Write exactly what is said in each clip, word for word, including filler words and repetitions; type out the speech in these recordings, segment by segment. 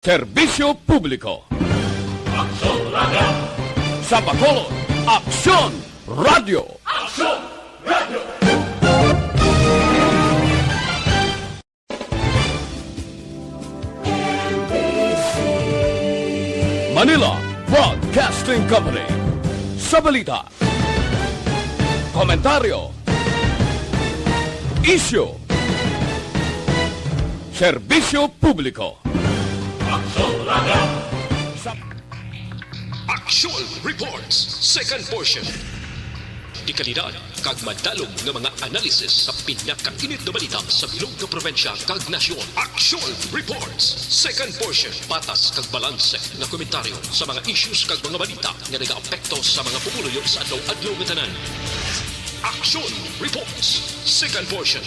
Serbisyo publiko. Aksyon Radio. Sa Bacolod, Aksyon Radio. Aksyon Radio. Manila Broadcasting Company. Sa balita, komentaryo, isyu, serbisyo publiko. Aksyon Radio. Sa Aksyon Reports, second portion. Dekalidad kag madalom nga mga analisis sa pinakainit nga balita sa bilog nga probinsya kag nasyon. Aksyon Reports, second portion. Patas kag balanse nga komentaryo sa mga issues kag mga balita nga nagaapekto sa mga pumuluyo sa adlaw-adlaw nga tanan. Aksyon Reports, second portion.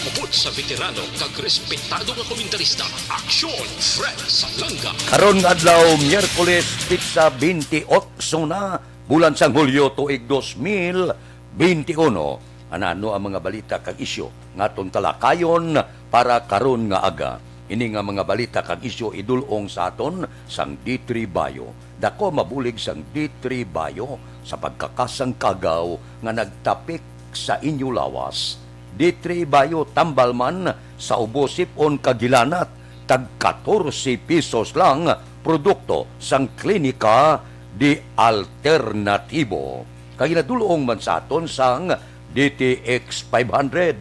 Upod sa veterano kag respetado nga komentarista, Aksyon Fred Salanga. Karon nga adlaw, Miyerkules, pitsa twenty-eight na, bulan sang Hulyo, tuig dos mil twenty-uno. Anano ang mga balita kag isyu nga aton talakayon para karon nga aga? Ini nga mga balita kag isyu idul-ong sa aton sang D three Bio. Daku mabulig sang D three Bio sa pagkakasang kagaw nga nagtapik sa inyo lawas. D three Bio, tambal man sa ubo, sip-on kag hilanat, tag katorse pesos lang, produkto sang Klinika de Alternatibo. Kag ginadul-ong man sa aton sang D T X five hundred.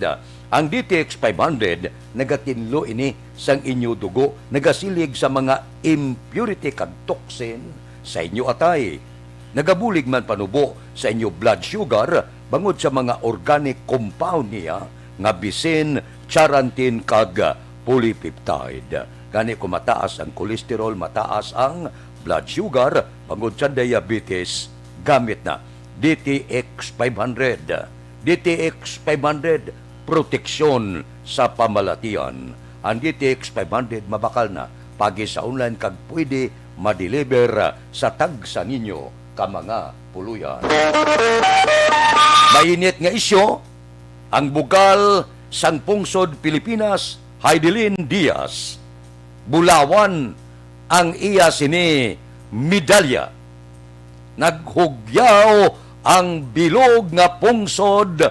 Ang D T X five hundred nagatinlo ini sang inyo dugo, nagasilig sa mga impurity kag toxin sa inyo atay. Nagabulig man panubo sa inyo blood sugar bangod sa mga organic compound niya nga bisin charantin kag polypeptide. Gani, kung mataas ang cholesterol, mataas ang blood sugar bangod sa diabetes, gamit na D T X five hundred. D T X five hundred, proteksyon sa pamalatian. Ang D T X five hundred mabakal na, paagi sa online kag pwede ma-deliver sa tagsa ninyo ka mga puloy-an. Mainit nga isyu, ang bugal sang pungsod Pilipinas, Heidelin Diaz. Bulawan ang iya sini medalya. Naghugyaw ang bilog nga pungsod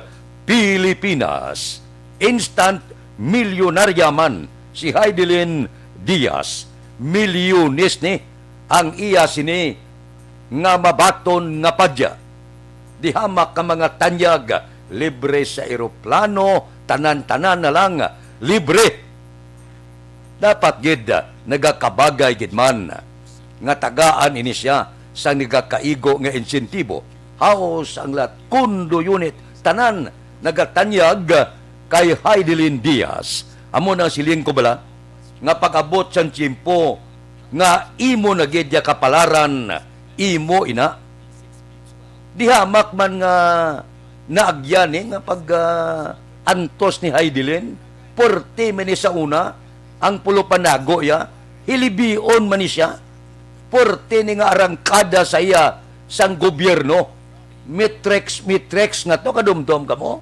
Pilipinas. Instant milyonarya man si Heidelin Diaz. Milyones ni ang iya sini nga mabaton nga padya. Dihamak ka mga tanyag, libre sa eroplano, tanan-tanan na lang libre. Dapat gid, ah, nagakabagay gid man nga tagaan ini siya sang nagakaigo nga insentibo. Haos ang lahat, condo unit, tanan nagatanyag kay Heidelin Diaz. Amo nang siling ko bala nga pag-abot sang tiyempo nga imo na gid ya kapalaran, imo ina. Dihamak man nga naagyan ni nga pag, ah, antos ni Heidelin, puwerte man ni sa una ang pulo panago iya, hilibion man ni siya. Puwerte ni nga arangkada sa iya sang gobyerno. Mitrex, mitrex nga to, kadumdom kamo.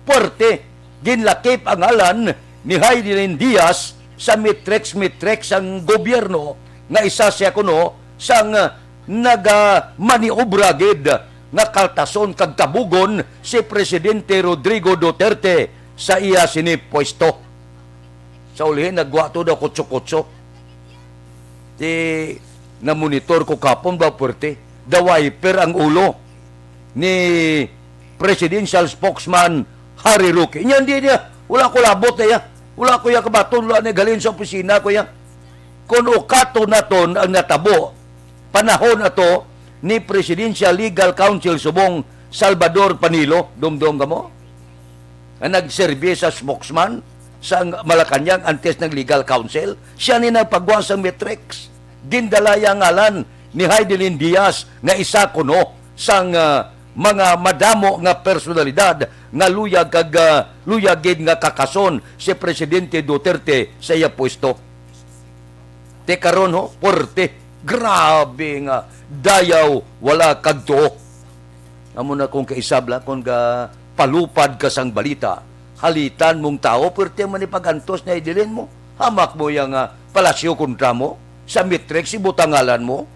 Puwerte, ginlakip ang ngalan ni Heidelin Diaz sa mitrex-mitrex sang gobyerno nga isa siya kuno sang, ah, nagamaniobra gid nga kaltason kag tabugon si Presidente Rodrigo Duterte sa iya sini pwesto. Sa ulihi, nagwa to daw kutso-kutso. Ti, namonitor ko kapon ba, puwerte. Daw wiper ang ulo ni Presidential Spokesman Harry Roque. Nya, hindi niya. Wala ko labot na iya. Wala ko iya kabaton, wala niya galin sa opisina ko iya. Kung ukato naton ang natabo, panahon ato ni Presidential Legal Counsel subong Salvador Panilo, dumdom ka mo? Nga nagserbi sa spokesman sa Malacañang antes ng legal counsel, siya ni nagpagwa sang Mitrex. Gindala iya ngalan ni Heidelin Diaz nga isa kuno sang, ah, mga madamo nga personalidad nga luyag kag, ah, luyag gid nga kakason si Presidente Duterte sa iya pwesto. Te karon ho, puwerte. Grabe nga dayaw, wala kag tuo. Amo na kung kaisab lang, kung ga palupad ka sang balita, halitan mong tawo, puwerte man ni pag-antos na idilin mo. Hamak mo yang, ah, palasyo kontra mo, sa Matrix, ibutang ngalan mo,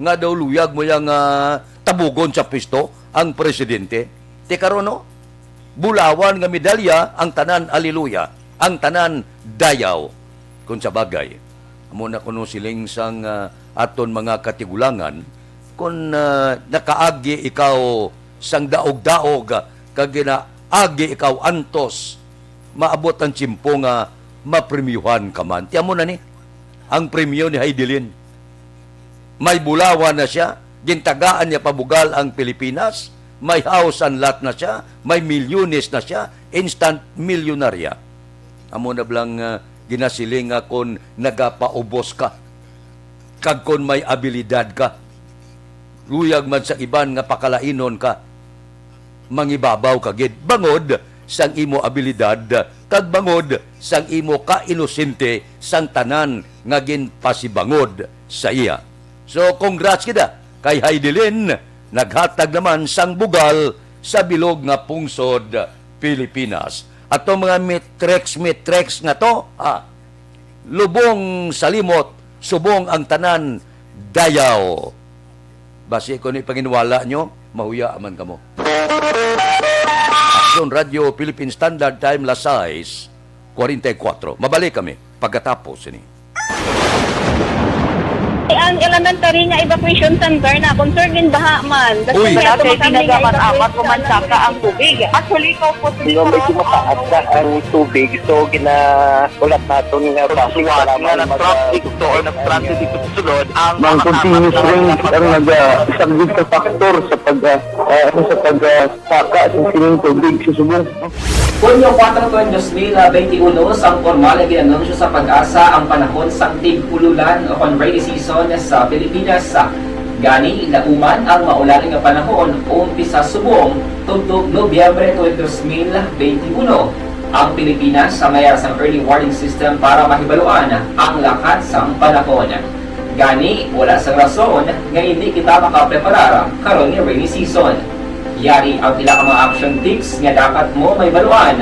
nga daw luyag mo yang, ah, tabugon sa pwesto ang presidente. Ti karon, no? Bulawan nga medalya ang tanan, aleluya, ang tanan dayaw. Kung sa bagay, amo na kuno siling sang, ah, aton mga katigulangan, kung, ah, nakaagi ikaw sang daog-daog, kag ginaagi ikaw antos, maabot ang tiyempo nga mapremyuhan ka man. Ti amo na ni ang premyo ni Heidelin. May bulawan na siya, gintagaan niya pabugal ang Pilipinas, may house and lot na siya, may milyones na siya, instant milyonarya. Amo na blang, ah, ginasiling nga kon nagapaubos ka, kag kon may abilidad ka, luyag man sa iban nga pakalainon ka, mangibabaw ka gid bangod sang imo abilidad kag bangod sang imo kainosente sang tanan nga ginpasibangod sa iya. So, congrats kita kay Heidelin, naghatag naman sang bugal sa bilog nga pungsod Pilipinas. Ato mga mitrex-mitrex nga to, ha? Lubong sa limot, subong ang tanan, dayaw. Basi kung ipanginwala nyo, mahuya man kamo. Aksyon Radio Philippine Standard Time, las sais cuarenta y cuatro. Mabalik kami pagkatapos sini. Ang elementary nga evacuation center na concern din baha man. Uy. Wala kay tinaga man amat o mansaka ang tubig. Actually, ko po. Medyo mataas na ang tubig, so gina-, ulat naton nga basi nga nag-traffic to or nag-transit dito sa sulod ang mga continuous rains ang nagasaglit sa faktor sa pag, ah, ah, ano, sa pag, ah, saka sa sining tubig sa subong. Hunyo kuwatro, dos mil benti uno, sang pormal nga gin-anunsyo sa PAGASA ang panahon sang tig-ululan o kon rainy season sa Pilipinas. Gani, lauman ang maulan nga panahon, umpisa subong tubtob Nobyembre twenty, dos mil benti uno. Ang Pilipinas sa mayar sang early warning system para mahibaluan ang lakat sang panahon. Gani, wala sang rason nga indi kita makapreparar karon nga rainy season. Yari ang pila ka mga action tips nga dapat mo mahibaluan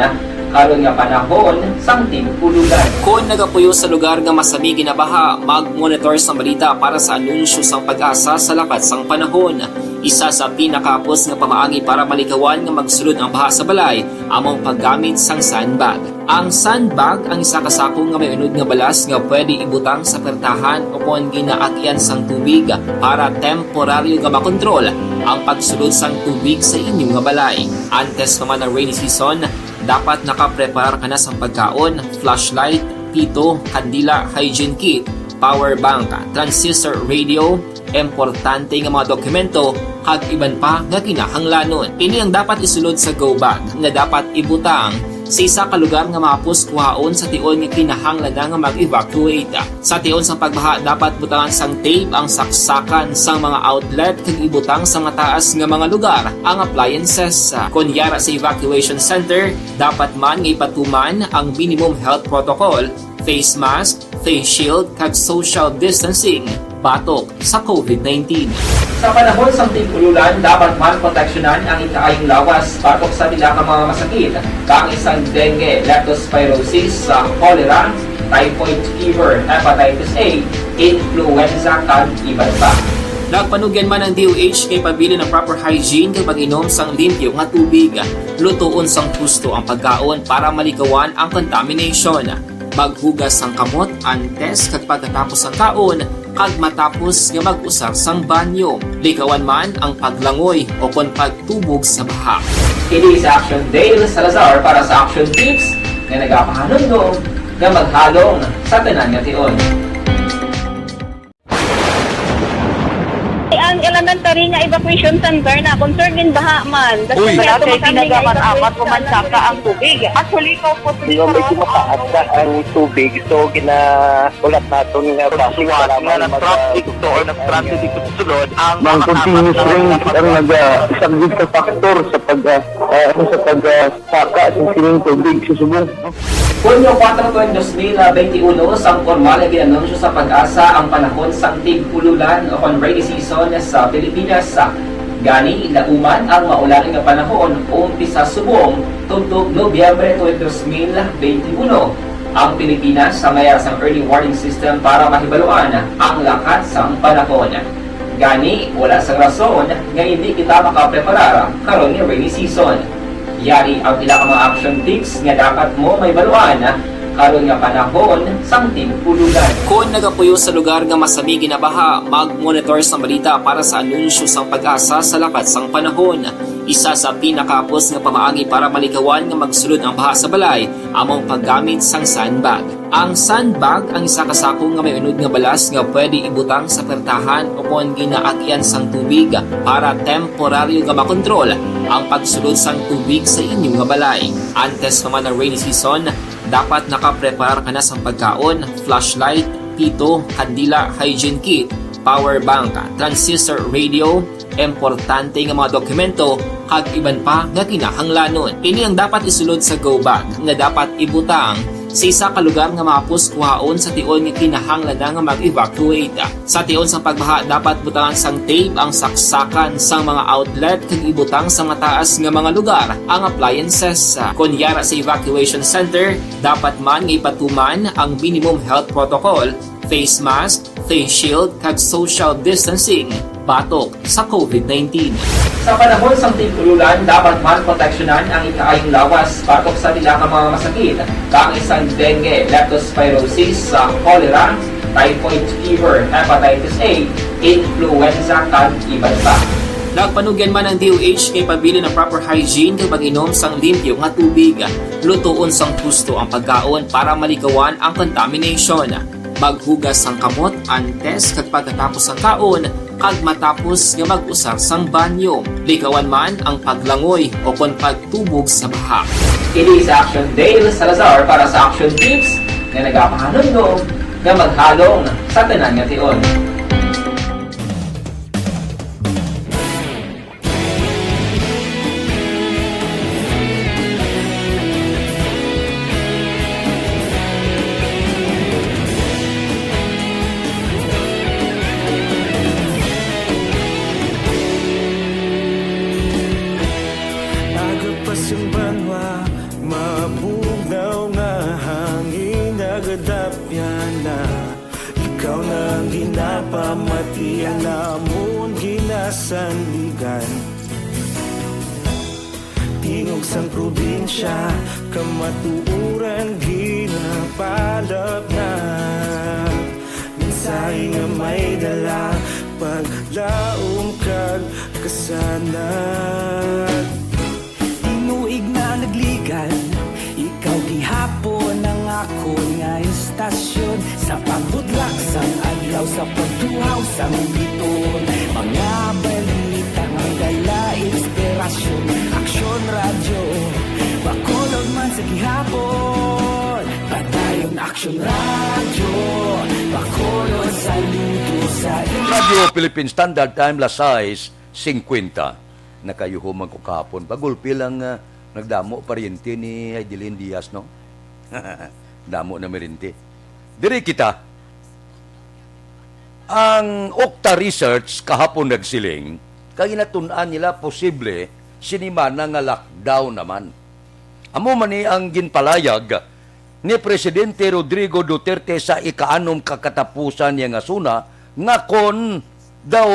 karon nga panahon sang tig-ululan. Kon nagapuyo sa lugar nga masami ginabaha, mag-monitor sang balita para sa anunsyo sang PAGASA sa lakat sang panahon. Isa sa pinakahapos nga pamaagi para malikawan nga magsulod ang baha sa balay amo ang paggamit sang sandbag. Ang sandbag ang isa ka sako nga may unod nga balas nga pwede ibutang sa pertahan o kon ginaagian sang tubig para temporaryo nga makontrol ang pagsulod sang tubig sa inyo nga balay. Antes pa man ang rainy season, dapat nakapreparar ka na sang pagkaon, flashlight, pito, kandila, hygiene kit, power bank, transistor radio, importante nga mga dokumento, kag iban pa nga kinahanglanon. Ini ang dapat isulod sa go bag nga dapat ibutang sa isa ka lugar nga mahapos kuhaon sa tion nga kinahanglan na nga mag-evacuate. Sa tion sang pagbaha, dapat butangan sang tape ang saksakan sang mga outlet kag ibutang sa mataas nga mga lugar ang appliances. Kon yara sa evacuation center, dapat man nga ipatuman ang minimum health protocol, face mask, face shield, kag social distancing batok sa COVID nineteen. Sa panahon sang tig-ululan, dapat man proteksyonan ang ikaayong lawas batok sa pila ka mga masakit, kaangay sang dengue, leptospirosis, sa cholera, typhoid fever, hepatitis A, influenza, kag iban pa. Nagpanugyan man ang D O H nga ipabilin ang proper hygiene kag pag-inom sang limpyo nga tubig. Lutoon sang husto ang pagkaon para malikawan ang contamination. Maghugas sang kamot antes kag pagkatapos sang kaon kag matapos nga mag-usar sang banyo. Likawan man ang paglangoy o kon pagtubog sa baha. Kini si Action Dale Salazar para sa Action Tips nga nagapahanumdom nga maghalong sa tanan nga tion. Ang elementary nga evacuation center na concern din baha man. Uy. Wala kay tinaga man amat o mansaka ang tubig. Actually, ko po. Di ba, medyo mataas na ang tubig, so gina-, ulat naton nga basi nga nag-traffic to or nag-transit dito sa sulod ang mga continuous rain ang nagasaglit sa factor sa pag, ah, ah, ano, sa pag, ah, saka sa sining tubig sa subong. Hunyo kuwatro, dos mil benti uno, sang pormal nga gin-anunsyo sa PAGASA ang panahon sang tig-ululan o kon rainy season sa Pilipinas. Gani, lauman ang maulan nga panahon, umpisa subong tubtob Nobyembre twenty, dos mil benti uno. Ang Pilipinas sa mayara sang early warning system para mahibaluan ang lakat sang panahon. Gani, wala sang rason nga hindi kita makapreparar karon nga rainy season. Yari ang pila ka mga action tips nga dapat mo mahibaluan karon nga panahon sang tig-ulogan. Kon nagapuyo sa lugar nga masami ginabaha, mag-monitor sang balita para sa anunsyo sang PAGASA sa lakat sang panahon. Isa sa pinakahapos nga pamaagi para malikawan nga magsulod ang baha sa balay amo ang paggamit sang sandbag. Ang sandbag ang isa ka sako nga may unod nga balas nga pwede ibutang sa pertahan o kon ginaagian sang tubig para temporaryo nga makontrol ang pagsulod sang tubig sa inyo nga balay. Antes pa man ang rainy season, dapat nakapreparar ka na sang pagkaon, flashlight, pito, kandila, hygiene kit, power bank, transistor radio, importante nga mga dokumento, kag iban pa nga kinahanglanon. Ini ang dapat isulod sa go bag nga dapat ibutang sa isa ka lugar nga mahapos kuhaon sa tion nga kinahanglan na nga mag-evacuate. Sa tion sang pagbaha, dapat butangan sang tape ang saksakan sang mga outlet kag ibutang sa mataas nga mga lugar ang appliances. Kon yara sa evacuation center, dapat man nga ipatuman ang minimum health protocol, face mask, face shield, kag social distancing batok sa COVID nineteen. Sa panahon sang tig-ulolan, dapat man proteksyonan ang ikaayong lawas batok sa pila ka mga masakit, kaangay sang dengue, leptospirosis, sa cholera, typhoid fever, hepatitis A, influenza, kag iban pa. Nagpanugyan man ang D O H kay pabilin ang proper hygiene kag pag-inom sang limpyo nga tubig. Lutoon sang husto ang pagkaon para malikawan ang contamination. Maghugas sang kamot antes kag pagkatapos sang kaon, kag matapos nga mag-usar sang banyo. Likawan man ang paglangoy o kon pagtubog sa baha. Ini si Action Dale Salazar para sa Action Tips nga nagapahanumdom nga maghalong sa tanan nga tion. Agapas ang banwa, mabugnaw nga hangin, nagadapyan na. Ikaw na ang ginapamati, ang amon ginasandigan. Tingog sang probinsya, kamatuoran ginapalapnag. Mensahe nga may dala, paglaom kag kasanag. Tinuig na nagligan, ikaw gihapon ang akon nga istasyon. Sa pagbudlak sang adlaw, sa pagtuhaw sang biton, mga balita nga dala inspirasyon. Aksyon Radyo, Bacolod man sa gihapon. Padayon Aksyon Radyo, Bacolod, saludo sa inyo. Radyo Philippine Standard Time, las sais cincuenta. Nakayuhom man ko kahapon. Pagulpi lang, ah, nagdamo paryente ni Heidelin Diaz, no? Damo na merente. Diri kita. Ang Okta Research kahapon nagsiling, kay ginatun-an nila posible sinimana nga lockdown naman. Amo man ni ang ginpalayag ni Presidente Rodrigo Duterte sa ikaanom ka katapusan niya nga suna, nga kon daw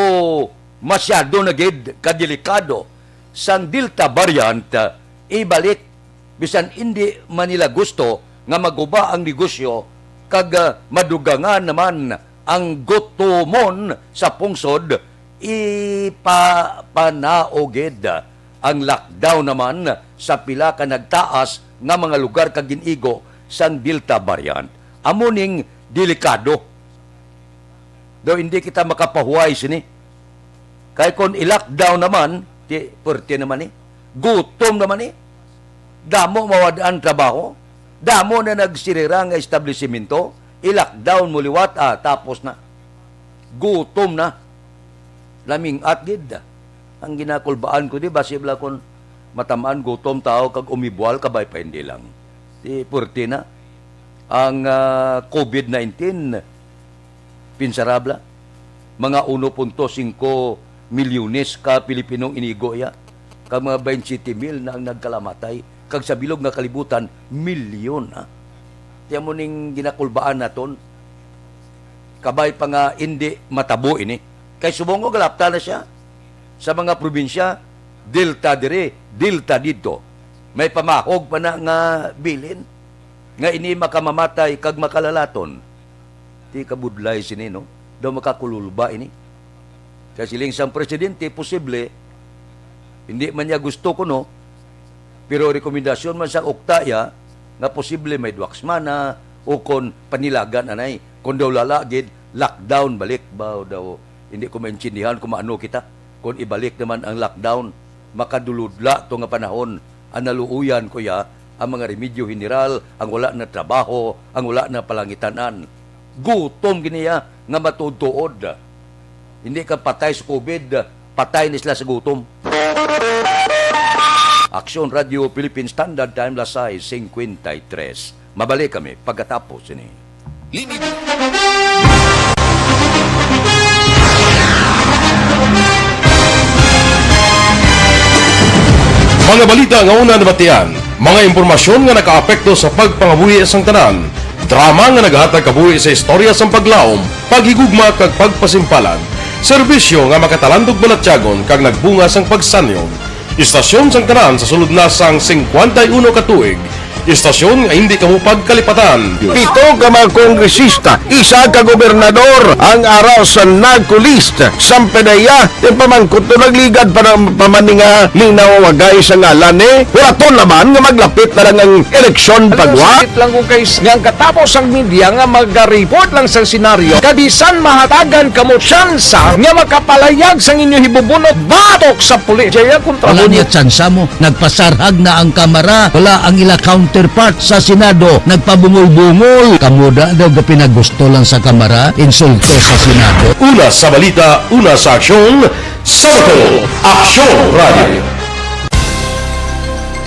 masyado na gid kadelikado sang Delta variant, ibalik bisan indi man nila gusto nga maguba ang negosyo kag, ah, madugangan naman ang gutomon sa pungsod, ipapanao gid ang lockdown naman sa pila ka nagtaas nga mga lugar kag gin-igo sang Delta variant. Amo ning delikado. Daw hindi kita makapahuway sini. Kay kon i-lockdown naman, ti, perte naman ni. Gutom naman ni. Damo mawad-an trabaho. Damo na nagsirira nga establisimento. I-lockdown mo liwat, ah, tapos na. Gutom na. Laming-at gid. Ang ginakulbaan ko di, basi bala kon matamaan gutom tao kag umibwal, kabay pa hindi lang. Di, perte na. Ang, ah, COVID nineteen, pinsarabla, mga uno punto singko milyones ka Pilipinong inigo iya, kag mga baynte siyete mil na ang nagkalamatay, kag sa bilog nga kalibutan, milyon, ha? Siya mo ning ginakulbaan naton. Kabay pa nga hindi matabo ini. Kay subong ko, galapta na siya sa mga probinsya, Delta diri, Delta didto. May pamahog pa na nga bilin nga ini makamamatay kag makalalaton. Ti kabudlay sini, no? Daw makakululba ini. Sa siling sang presidente, posible, hindi man niya gusto kuno, pero rekomendasyon man sa ukta iya nga posible may dwaksmana o kon panilagan anay. Kon daw lala gid, lockdown balik ba daw? Hindi ko maintindihan kung maano kita. Kon ibalik naman ang lockdown, makaduludla to nga panahon. Ang naluoyan ko ya, ang mga remedyo general, ang wala na trabaho, ang wala na palangitan-an. Gutom gini ya nga matuod-tuod. Hindi ka patay sa covid, patay ni sila sa gutom. Aksyon Radio Philippine Standard Time, las sais cincuenta y tres. Mabalik kami pagkatapos sini. Linibo. Mga balita nga una nabatian, mga impormasyon nga nakaapekto sa pagpangabuhi sang tanan, drama nga nagahatag kabuhi sa istorya sang paglaom, paghigugma kag pagpasimpalan, serbisyo nga makatalandog balatyagon kag nagbunga sang pagsanyog. Istasyon sang tanan sa sulod na sang singkwenta y uno ka tuig, istasyon nga hindi kamo pagkalipatan. Pito ka mga kongresista, isa ka gobernador ang ara sa NARCO list. Sampanaya, ti pamangkot to nagligad pa na pa man ni nga linaw wagay sa ngalan ni. Huraton naman nga maglapit na lang ang eleksyon pagwa. Sakit lang ko kay s-, nga ang katapos ang media nga magareport lang sa senaryo, kabisan mahatagan kamo tsansa nga makapalayag sang inyo hibubunot batok sa pulis. Jaya kontra Wala niya tsansa mo. Nagpasarhag na ang Kamara. Wala ang ila counterpart sa Senado. Nagpabungol-bungol. Kamo da daw gapinagusto lang sa Kamara, insulto sa Senado. Una sa balita, una sa aksyon, sa Bacolod, Aksyon Radio.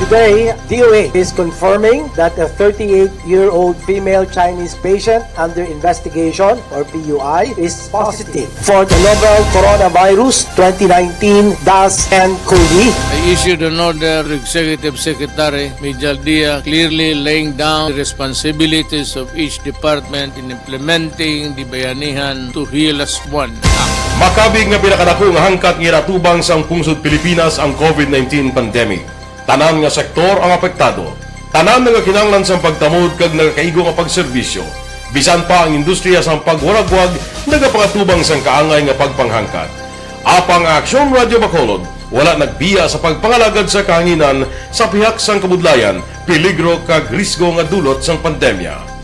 Today, D O H is confirming that a thirty-eight-year-old female Chinese patient under investigation, or P U I, is positive for the novel coronavirus twenty nineteen dash N cov. I issued an order to Executive Secretary Mijal Dia, clearly laying down the responsibilities of each department in implementing the Bayanihan to Heal Us One Act. Makabig nga pinakadako nga hangkat nga ginatubang sang pungsod Pilipinas ang covid nineteen pandemic. Tanan nga sektor ang apektado. Tanan nagakinahanglan sang pagtamod kag nagakaigo nga pagserbisyo. Bisan pa ang industriya sang pagwaragwag nagapangatubang sang kaangay nga pagpanghangkat. Apang ang Aksyon Radyo Bacolod wala nagbiya sa pagpangalagad sa kahanginan sa pihak sang kabudlayan, peligro kag risgo nga dulot sang pandemya.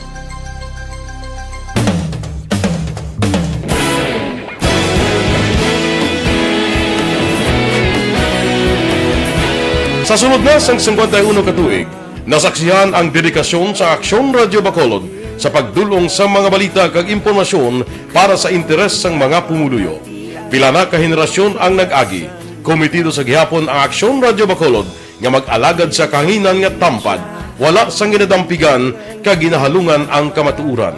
Sa sulod na sang singkwenta y uno ka tuig, nasaksihan ang dedikasyon sa Aksyon Radyo Bacolod sa pagdul-ong sa mga balita kag impormasyon para sa interes sang mga pumuluyo. Pila na ka henerasyon ang nag-agi. Komitido sa gihapon ang Aksyon Radyo Bacolod nga mag-alagad sa kahanginan nga tampad, wala sang ginadampigan kag ginahalungan ang kamatuoran.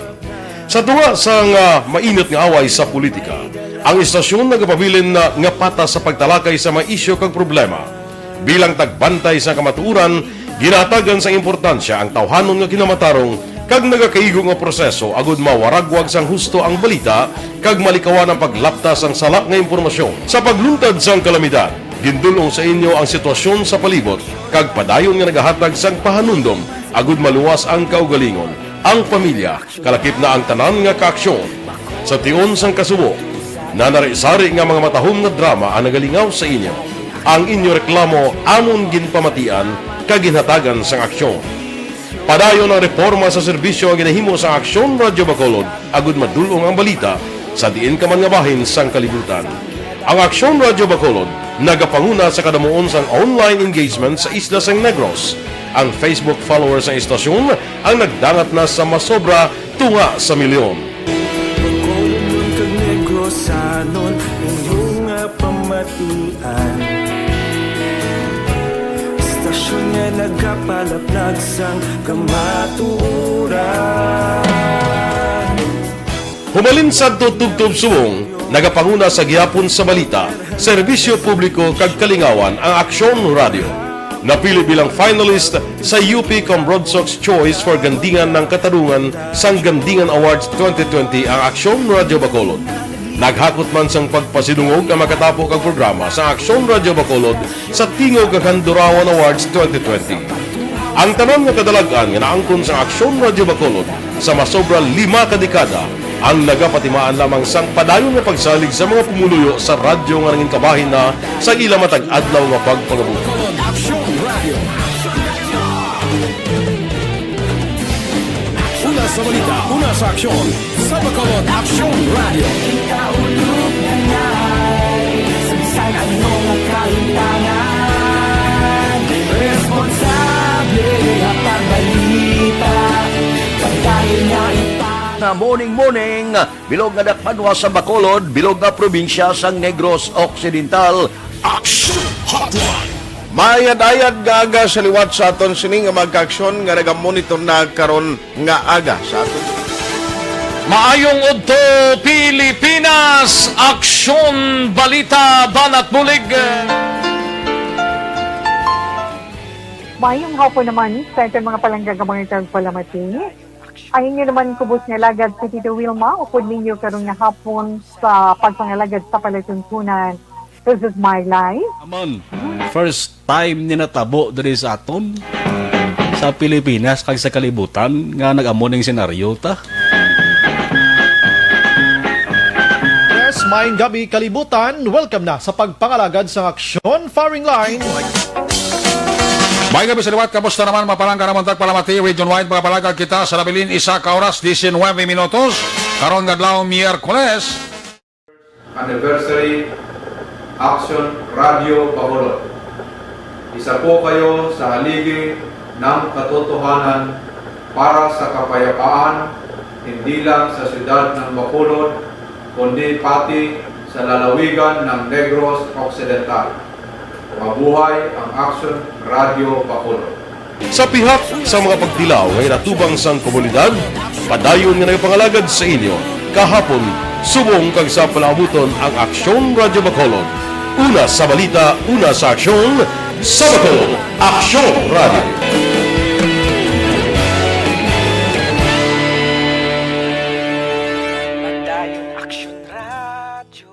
Sa tunga sang, ah, mainit nga away sa politika, ang istasyon nagapabilin na nga patas sa pagtalakay sa mga isyu kag problema. Bilang tagbantay sa kamatuoran, ginahatagan sang importansya ang tawhanon nga kinamatarong kag nagakaigo nga proseso agud mawaragwag sang husto ang balita kag malikawan ang paglapta sang sala nga impormasyon. Sa pagluntad sang kalamidad, gindul-ong sa inyo ang sitwasyon sa palibot kag padayon nga nagahatag sang pahanumdom agud maluwas ang kaugalingon, ang pamilya, kalakip na ang tanan nga kaaksyon. Sa tion sang kasubo, nanari-sari nga mga matahom nga drama ang nagalingaw sa inyo. Ang inyo reklamo amon ginpamatian kag ginhatagan sang aksyon. Padayon ang reporma sa serbisyo nga ginahimo sang Aksyon Radyo Bacolod agud madul-ong ang balita sa diin ka man nga bahin sang kalibutan. Ang Aksyon Radyo Bacolod nagapanguna sa kadamuon sang online engagement sa isla sang Negros. Ang Facebook followers sang istasyon ang nagdangat na sa masobra tunga sa milyon. Bacolodnon kag Negrosanon, inyo nga pamatian. Istasyon nga nagapalaplag sang kamatuoran. Humalin sadto tubtob subong, nagapanguna sa gihapon sa balita, serbisyo publiko kag kalingawan ang Aksyon Radyo. Napili bilang finalist sa U P Cambronsox Choice for Gandingan ng Katarungan sang Gandingan Awards twenty twenty ang Aksyon Radyo Bacolod. Naghakot man sang pagpasidungog ang makatapo kag programa sa Aksyon Radyo Bacolod sa Tingog kag Handurawan Awards twenty twenty. Ang tanan nga kadalag-an nga naangkon sa Aksyon Radyo Bacolod sa masobra lima ka dekada ang nagapatimaan lamang sang padayon nga pagsalig sa mga pumuluyo sa radyo nga nangin kabahin na sa ila matag adlaw nga pagpangabuhi. Aksyon Radio. Una sa balita, una sa aksyon. Sa Bacolod, Aksyon Radio. Sa ano nga kalimtangan, responsable nga pagbalita, pagdali nga ipa- Na morning, morning, bilog nga dakpanwa sa Bacolod, bilog nga probinsya sang Negros Occidental. Action Hotline. Maayad-ayad nga aga sa liwat sa aton sini nga mga kaaksyon nga nagamonitor na karon nga aga sa aton. Maayong udto, Pilipinas! Aksyon, balita, banat bulig. Maayong hapon naman sa aton mga palangga nga mga tagpalamati. Ang inyo naman kubos nga alagad si Tito Wilma, upod ninyo karon nga hapon sa pagpangalagad sa palatuntunan. This is my life. Amon, first time ni natabo diri sa aton, sa Pilipinas kag sa kalibutan, nga nag-amo ning senaryo ta. Yes, maayong gabi, kalibutan. Welcome na sa pagpangalagad sang aksyon, firing line. May gabi sa liwat, kamusta naman, mga palangga namon tagpalamati, region-wide, mga palangga kita sa nabilin, isa ka oras, diecinueve minutos. Karon nga adlaw, Miyerkules. Anniversary Action Radio Bacolod. Isa po kayo sa haligi ng katotohanan para sa kapayapaan, hindi lang sa siyudad ng Bacolod, kundi pati sa lalawigan ng Negros Occidental. Mabuhay ang Action Radio Bacolod. Sa pihak sa mga pagtilaw nga inatubang sang komunidad, padayon nga nagapangalagad sa inyo kahapon, subong kag sa palaabuton ang Aksyon Radyo Bacolod. Una sa balita, una sa aksyon, sa Bacolod, Aksyon Radyo. Padayon Aksyon Radyo.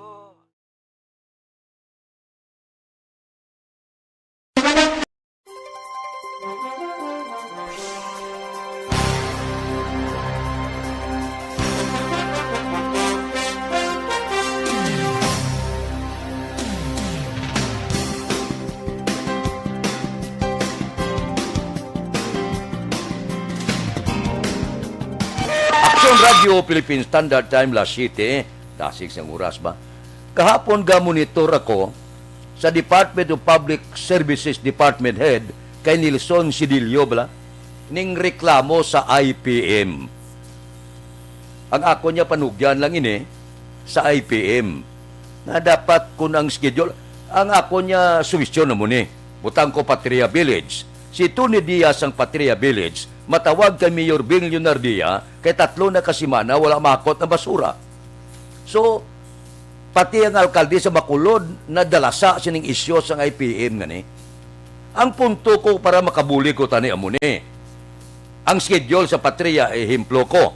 Aksyon Radyo Philippine Standard Time, las siete, dasig sang oras ba? Kahapon ga-monitor ako sa Department of Public Services Department Head kay Nelson Sidillo bala ning reklamo sa I P M. Ang ako niya panugyan lang ini sa I P M nga dapat kun ang schedule, ang ako niya suwestyon na mo ni, butang ko Patria Village. Si Tony Diaz ang Patria Village, matawag kay Mayor Bing Leonardia kay tatlo na ka semana wala mahakot ang basura. So, pati ang alkalde sa Bacolod nadalasa sining isyu sang I P M ngani. Ang punto ko para makabulig ko tani amo ni. Ang schedule sa Patria, ehemplo ko.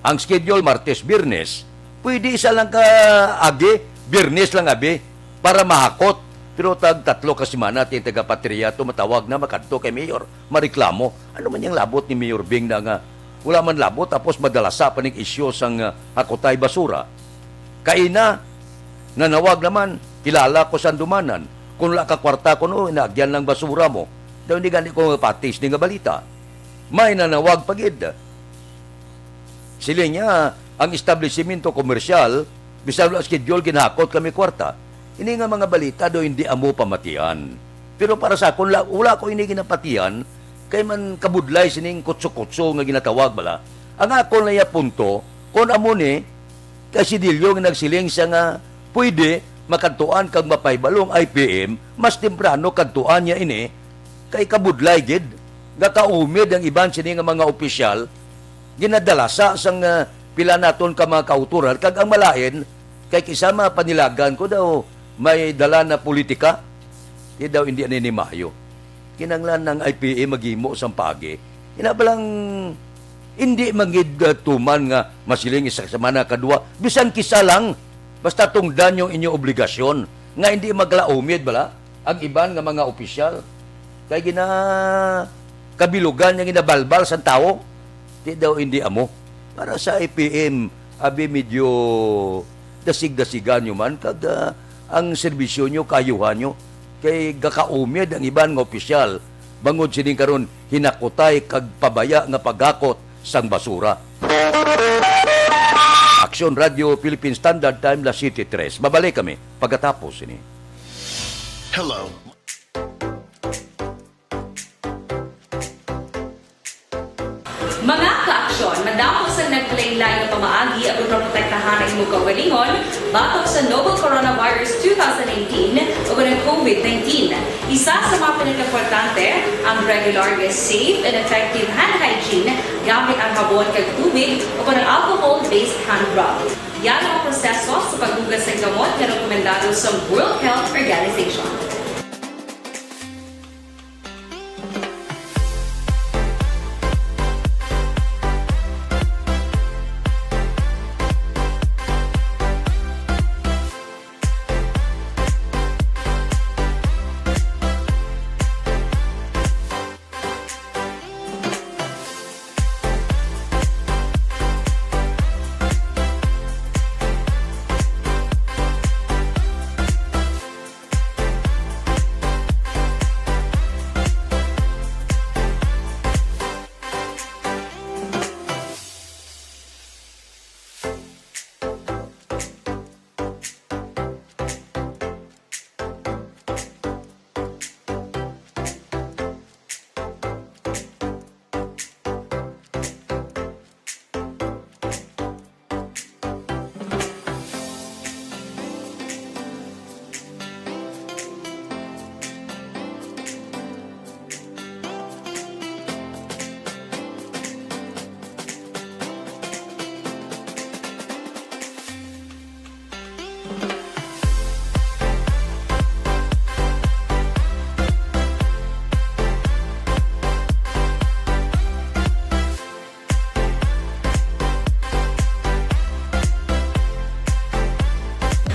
Ang schedule Martes, Biyernes, pwede isa lang ka agi, Biyernes lang abi, para mahakot. Pero tag tatlo ka semana ting taga Patria tumatawag na makadto kay Mayor, mareklamo. Ano man yang labot ni Mayor Bing na nga wala man labot, tapos madalasa pa ning isyu sang, ah, hakotay basura. Kaina, nanawag naman, kilala ko sa Andumanan. Kung wala ka kwarta, kuno inaagyan lang basura mo. Daw hindi gani ko mapatis ni nga balita. May nanawag pa gid. Siling niya, ang establisimento komersyal, bisan wala schedule, ginhakot kami kwarta. Ini nga mga balita do hindi amo pamatian. Pero para sa akon, la-, wala ko ini ginapatian, kay man kabudlay sining kutso-kutso nga ginatawag bala. Ang akon lang iya punto, kung amo ni, kay si Dilio nga nagsiling siya nga pwede makadtuan kag mapahibalong I P M, mas temprano kadtuan niya ini, kay kabudlay gid. Gakaumid ang iban sini nga mga opisyal, ginadalasa sang, ah, pila naton ka mga kautoran, kag ang malain, kay kisama panilagan ko daw may dala na politika, di daw hindi ani ni maayo. Kinahanglan ang I P M maghimo sang paagi. Ina ba lang, hindi man gid, ah, tuman nga masiling isa ka semana, kadua, bisan kisa lang, basta tungdan yung inyong obligasyon nga hindi maglaumid bala ang iban nga mga opisyal. Kay gina-, kabilugan niya ginabalbal sang tawo. Di daw hindi amo. Para sa I P M, abi medyo dasig-dasigan nyo man, kag, ah, ang serbisyo nyo, kaayuhan nyo. Kay gakaumid ang iban nga opisyal, bangod sining karon hinakutay kag pabaya nga paghakot sang basura. Aksyon Radio Philippine Standard Time, las siete tres. Mabalik kami pagkatapos sini. Hello. Mga kaaksyon, madamo sang naglain-lain nga pamaagi aron maprotektahan ang imong kaugalingon batok sa novel coronavirus two thousand nineteen o ang COVID nineteen. Isa sa mga pinakaimportante ang regular nga safe and effective hand hygiene gamit ang habon kag tubig o ang alcohol-based hand rub. Yan ang proseso sa paghugas ng gamot nga rekomendado sa World Health Organization.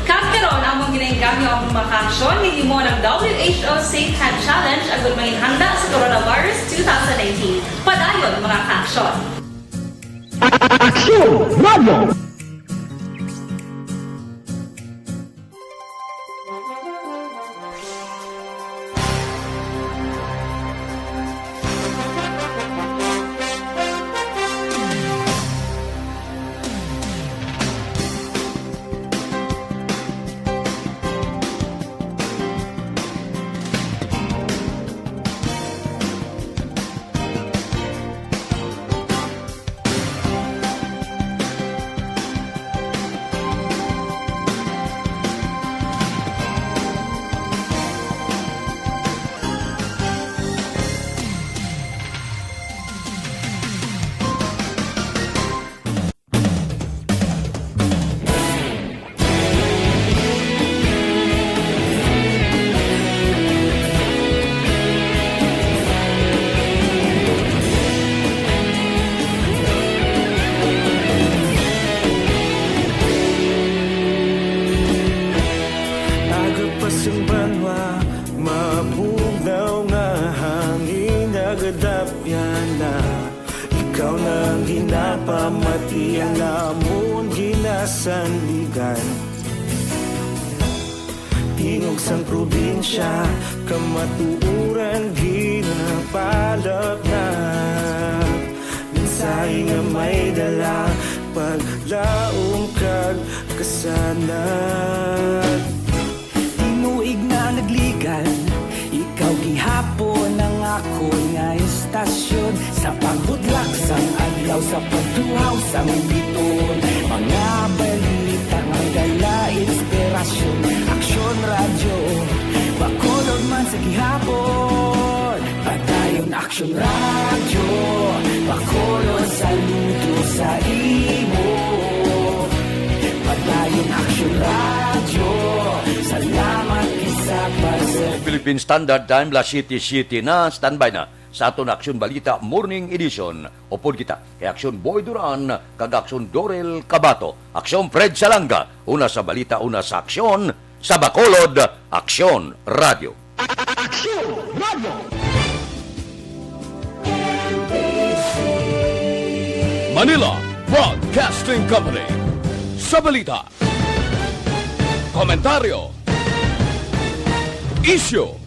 Kag karon, among ginainganyo ang mga kaaksyon nga himo ng W H O Safe Hand Challenge agud manginhanda sa coronavirus two thousand nineteen. Padayon, mga kaaksyon. Aksyon Radio! Aga pa sang banwa, mabugnaw nga hangin nagadapyan na. Ikaw na ang ginapamati, ang amon ginasandigan. Tingog sang probinsya, kamatuoran ginapalaknak. Mensahe nga may dala, paglaom kag kasanag. Tinuig na nagligan, ikaw gihapon ang akon nga istasyon. Sa pagbudlak sang adlaw, sa pagtuhaw sang biton, mga balita nga dala inspirasyon. Aksyon Radyo, Bacolod man sa gihapon. Padayon Aksyon Radyo, Bacolod, saludo sa imo. Padayon Aksyon Radyo, salamat kisa pa sa Philippine Standard Time, las siyete siyete na, standby na sa aton Aksyon Balita Morning Edition. Upod kita kay Aksyon Boy Duran kag Aksyon Dorel Cabato, Aksyon Fred Salanga, una sa balita, una sa aksyon, sa Bacolod, Aksyon Radio. Aksyon Radio. Manila Broadcasting Company. Sa balita, komentaryo, isyu,